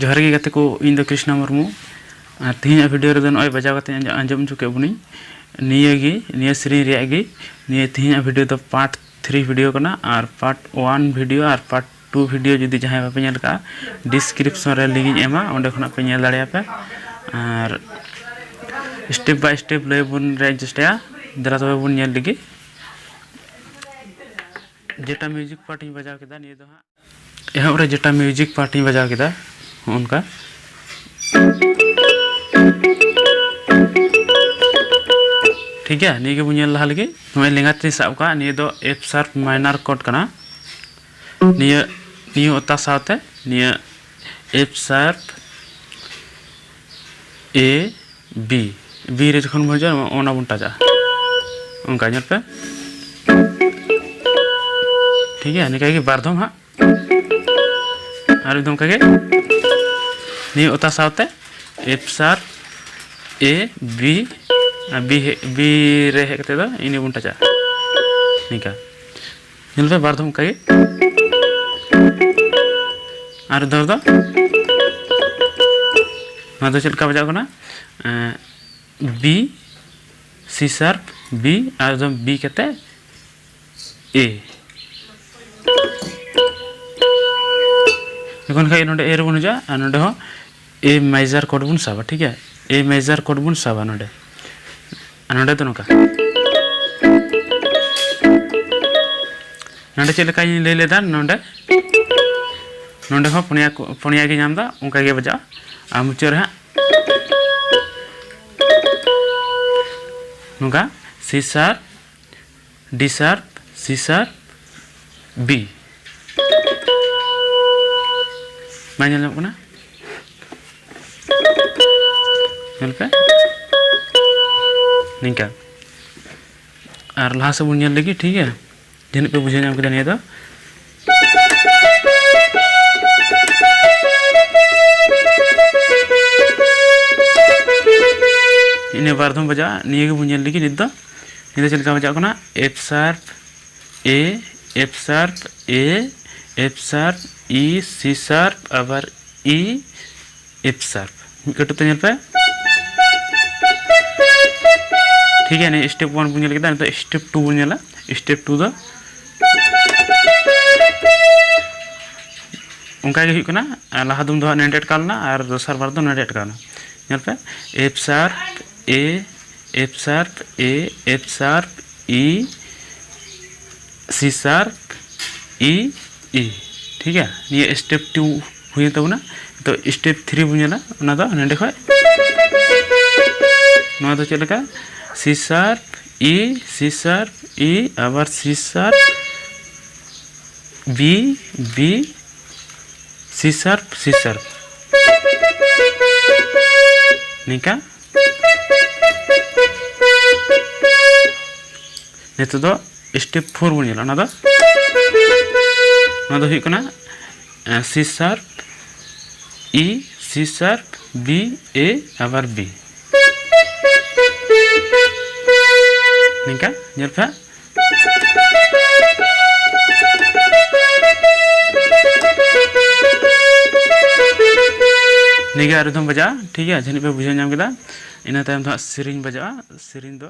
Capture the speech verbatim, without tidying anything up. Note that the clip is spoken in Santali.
ᱡᱚᱦᱟᱨ ᱜᱮ ᱜᱟᱛᱮ ᱠᱚ, ᱤᱧ ᱫᱚ ᱠᱨᱤᱥᱱᱟ ᱢᱩᱨᱢᱩ᱾ ᱟᱨ ᱛᱮᱦᱮᱧᱟᱜ ᱵᱷᱤᱰᱤᱭᱳ ᱨᱮᱫᱚ ᱱᱚᱜᱼᱚᱭ ᱵᱟᱡᱟᱣ ᱠᱟᱛᱮ ᱟᱸᱡᱚᱢ ᱦᱚᱪᱚ ᱠᱮᱫ ᱵᱚᱱᱤᱧ᱾ ᱱᱤᱭᱟᱹ ᱜᱮ, ᱱᱤᱭᱟᱹ ᱥᱮᱨᱮᱧ ᱨᱮᱭᱟᱜ ᱜᱮ, ᱱᱤᱭᱟᱹ ᱛᱮᱦᱮᱧᱟᱜ ᱵᱷᱤᱰᱤᱭᱳ ᱫᱚ ᱯᱟᱨᱴ ᱛᱷᱨᱤ ᱵᱷᱤᱰᱤᱭᱳ ᱠᱟᱱᱟ᱾ ᱟᱨ ᱯᱟᱨᱴ ᱚᱣᱟᱱ ᱵᱷᱤᱰᱤᱭᱳ ᱟᱨ ᱯᱟᱨᱴ ᱴᱩ ᱵᱷᱤᱰᱤᱭᱳ ᱡᱩᱫᱤ ᱡᱟᱦᱟᱸᱭ ᱵᱟᱯᱮ ᱧᱮᱞ ᱠᱟᱜᱼᱟ, ᱰᱤᱥᱠᱨᱤᱯᱥᱚᱱ ᱨᱮ ᱞᱤᱝᱠ ᱤᱧ ᱮᱢᱟ, ᱚᱸᱰᱮ ᱠᱷᱚᱱᱟᱜ ᱯᱮ ᱧᱮᱞ ᱫᱟᱲᱮᱭᱟᱜᱼᱟ ᱯᱮ᱾ ᱟᱨ ᱥᱴᱮᱯ ᱵᱟᱭ ᱥᱴᱮᱯ ᱞᱟᱹᱭ ᱵᱚᱱ ᱨᱮᱭᱟᱜ ᱤᱧ ᱪᱮᱥᱴᱟᱭᱟ᱾ ᱫᱮᱞᱟ ᱛᱚᱵᱮ ᱵᱚᱱ ᱧᱮᱞ ᱞᱮᱜᱮ᱾ ᱡᱮᱴᱟ ᱢᱤᱣᱡᱤᱠ ᱯᱟᱨᱴ ᱤᱧ ᱵᱟᱡᱟᱣ ᱠᱮᱫᱟ, ᱱᱤᱭᱟᱹ ᱫᱚ ᱦᱟᱸᱜ ᱮᱦᱚᱵ ᱨᱮ ᱡᱮᱴᱟ ᱢᱤᱣᱡᱤᱠ ᱯᱟᱨᱴ ᱤᱧ ᱵᱟᱡᱟᱣ ᱠᱮᱫᱟ, ᱦᱚᱸᱜᱼᱚ ᱱᱚᱝᱠᱟ᱾ ᱴᱷᱤᱠ ᱜᱮᱭᱟ, ᱱᱤᱭᱟᱹ ᱜᱮᱵᱚᱱ ᱧᱮᱞ ᱞᱟᱦᱟ ᱞᱮᱜᱮ᱾ ᱱᱚᱜᱼᱚᱭ ᱞᱮᱸᱜᱟ ᱛᱤᱧ ᱥᱟᱵ ᱠᱟᱜᱼᱟ, ᱱᱤᱭᱟᱹ ᱫᱚ ᱮᱯᱷ ᱥᱟᱨᱯ ᱢᱟᱭᱱᱟᱨ ᱠᱚᱨᱰ ᱠᱟᱱᱟ᱾ ᱱᱤᱭᱟᱹ, ᱱᱤᱭᱟᱹ ᱚᱛᱟ ᱥᱟᱶᱛᱮ ᱱᱤᱭᱟᱹ ᱮᱯᱷ ᱥᱟᱨᱯ, ᱮ, ᱵᱤ, ᱵᱤ ᱨᱮ ᱡᱚᱠᱷᱚᱱ ᱵᱚᱱ ᱦᱤᱡᱩᱜᱼᱟ, ᱚᱱᱟ ᱵᱚᱱ ᱴᱟᱪᱟ᱾ ᱚᱱᱠᱟ ᱧᱮᱞ ᱯᱮ᱾ ᱴᱷᱤᱠ ᱜᱮᱭᱟ, ᱱᱤᱝᱠᱟ ᱜᱮ ᱵᱟᱨ ᱫᱷᱚᱢ ᱦᱟᱸᱜ᱾ ᱟᱨ ᱢᱤᱫ ᱫᱷᱚᱢ ᱚᱱᱠᱟ ᱜᱮ᱾ ᱱᱤᱭᱟᱹ ᱚᱛᱟ ᱥᱟᱶᱛᱮ ᱮᱯᱷ ᱥᱟᱨᱯ, ᱮ, ᱵᱤ, ᱟᱨ ᱵᱤ ᱦᱮ-, ᱵᱤ ᱨᱮ ᱦᱮᱡ ᱠᱟᱛᱮ ᱫᱚ ᱤᱱᱟᱹ ᱵᱚᱱ ᱴᱟᱪᱟ᱾ ᱱᱤᱝᱠᱟ᱾ ᱧᱮᱞ ᱯᱮ, ᱵᱟᱨ ᱫᱷᱚᱢ ᱚᱱᱠᱟ ᱜᱮ᱾ ᱟᱨ ᱫᱚᱨ ᱫᱚ ᱱᱚᱣᱟ ᱫᱚ ᱪᱮᱫ ᱞᱮᱠᱟ ᱵᱟᱡᱟᱜ ᱠᱟᱱᱟ? ᱮᱸ, B, C sharp, B, ᱟᱨ ᱮᱠᱫᱚᱢ B ᱠᱟᱛᱮ A᱾ ᱡᱚᱠᱷᱚᱱ ᱠᱷᱟᱡ ᱱᱚᱰᱮ A ᱨᱮᱵᱚᱱ ᱦᱤᱡᱩᱜᱼᱟ ᱟᱨ ᱱᱚᱰᱮ ᱦᱚᱸ A major chord ᱵᱚᱱ ᱥᱟᱵᱟ, ᱴᱷᱤᱠ ᱜᱮᱭᱟ? A major chord ᱵᱚᱱ ᱥᱟᱵᱟ ᱱᱚᱰᱮ᱾ ᱟᱨ ᱱᱚᱰᱮ ᱫᱚ ᱱᱚᱝᱠᱟ᱾ ᱱᱚᱰᱮ ᱪᱮᱫ ᱞᱮᱠᱟᱧ ᱞᱟᱹᱭ ᱞᱮᱫᱟ, ᱱᱚᱰᱮ, ᱱᱚᱰᱮ ᱦᱚᱸ ᱯᱩᱱᱭᱟ ᱠᱚ, ᱯᱩᱱᱭᱟ ᱜᱮ ᱧᱟᱢ ᱮᱫᱟ, ᱚᱱᱠᱟ ᱜᱮ ᱵᱟᱡᱟᱜᱼᱟ᱾ ᱟᱨ ᱢᱩᱪᱟᱹᱫ ᱨᱮ ᱦᱟᱸᱜ ᱱᱚᱝᱠᱟ C sharp, D sharp, C sharp, B᱾ ᱵᱟᱝ ᱧᱮᱞ ᱧᱟᱢᱚᱜ ᱠᱟᱱᱟ? ᱧᱮᱞ ᱯᱮ, ᱱᱤᱝᱠᱟ᱾ ᱟᱨ ᱞᱟᱦᱟ ᱥᱮᱫ ᱵᱚᱱ ᱧᱮᱞ ᱞᱮᱜᱮ, ᱴᱷᱤᱠ ᱜᱮᱭᱟ? ᱡᱟᱹᱱᱤᱡ ᱯᱮ ᱵᱩᱡᱷᱟᱹᱣ ᱧᱟᱢ ᱠᱮᱫᱟ ᱱᱤᱭᱟᱹ ᱫᱚ᱾ ᱤᱱᱟᱹ ᱵᱟᱨ ᱫᱷᱚᱢ ᱵᱟᱡᱟᱜᱼᱟ, ᱱᱤᱭᱟᱹ ᱜᱮᱵᱚᱱ ᱧᱮᱞ ᱞᱮᱜᱮ ᱱᱤᱛ ᱫᱚ᱾ ᱱᱤᱭᱟᱹ ᱫᱚ ᱪᱮᱫ ᱞᱮᱠᱟ ᱵᱟᱡᱟᱜ ᱠᱟᱱᱟ? F sharp, A, F sharp, A, F sharp, E, C sharp, ᱟᱵᱟᱨ E, F sharp᱾ ᱢᱤᱫ ᱠᱟᱹᱴᱩᱵ ᱛᱮ ᱧᱮᱞ ᱯᱮ᱾ ᱴᱷᱤᱠ ᱜᱮᱭᱟ, ᱱᱤᱭᱟᱹ step one ᱵᱚᱱ ᱧᱮᱞ ᱠᱮᱫᱟ, ᱱᱤᱛᱚᱜ step two ᱵᱚᱱ ᱧᱮᱞᱟ᱾ Step two ᱫᱚ ᱚᱱᱠᱟ ᱜᱮ ᱦᱩᱭᱩᱜ ᱠᱟᱱᱟ, ᱟᱨ ᱞᱟᱦᱟ ᱫᱚᱢ ᱫᱚ ᱦᱟᱸᱜ ᱱᱚᱸᱰᱮ ᱟᱴᱠᱟᱣ ᱞᱮᱱᱟ ᱟᱨ ᱫᱚᱥᱟᱨ ᱵᱟᱨ ᱫᱚ ᱱᱚᱸᱰᱮ ᱟᱴᱠᱟᱣ ᱮᱱᱟ᱾ ᱧᱮᱞ ᱯᱮ, F sharp, A, F sharp, A, F sharp, E, C sharp, E, E᱾ ᱴᱷᱤᱠ ᱜᱮᱭᱟ, ᱱᱤᱭᱟᱹ step two ᱦᱩᱭᱮᱱ ᱛᱟᱵᱚᱱᱟ᱾ ᱱᱤᱛᱚᱜ step three ᱵᱚᱱ ᱧᱮᱞᱟ, ᱚᱱᱟ ᱫᱚ ᱱᱚᱸᱰᱮ ᱠᱷᱚᱡ᱾ ᱱᱚᱣᱟ ᱫᱚ ᱪᱮᱫ ᱞᱮᱠᱟ? C sharp, E, C sharp, E, ᱟᱵᱟᱨ C sharp, B, B, C sharp, C sharp, ᱱᱤᱝᱠᱟ᱾ ᱱᱤᱛᱚᱜ ᱫᱚ step four ᱵᱚᱱ ᱧᱮᱞᱟ, ᱚᱱᱟ ᱫᱚ, ᱚᱱᱟ ᱫᱚ ᱦᱩᱭᱩᱜ ᱠᱟᱱᱟ, ᱮ, C sharp, E, C sharp, B, A, ᱟᱵᱟᱨ B᱾ ᱱᱤᱝᱠᱟ ᱧᱮᱞ ᱯᱮ ᱦᱟᱸᱜ᱾ ᱴᱷᱤᱠ ᱜᱮᱭᱟ, ᱨᱤᱫᱷᱚᱢ ᱵᱟᱡᱟᱜᱼᱟ, ᱴᱷᱤᱠ ᱜᱮᱭᱟ, ᱡᱟᱹᱱᱤᱡ ᱯᱮ ᱵᱩᱡᱷᱟᱹᱣ ᱧᱟᱢ ᱠᱮᱫᱟ᱾ ᱤᱱᱟᱹ ᱛᱟᱭᱚᱢ ᱫᱚ ᱦᱟᱸᱜ ᱥᱮᱨᱮᱧ ᱵᱟᱡᱟᱜᱼᱟ, ᱥᱮᱨᱮᱧ ᱫᱚ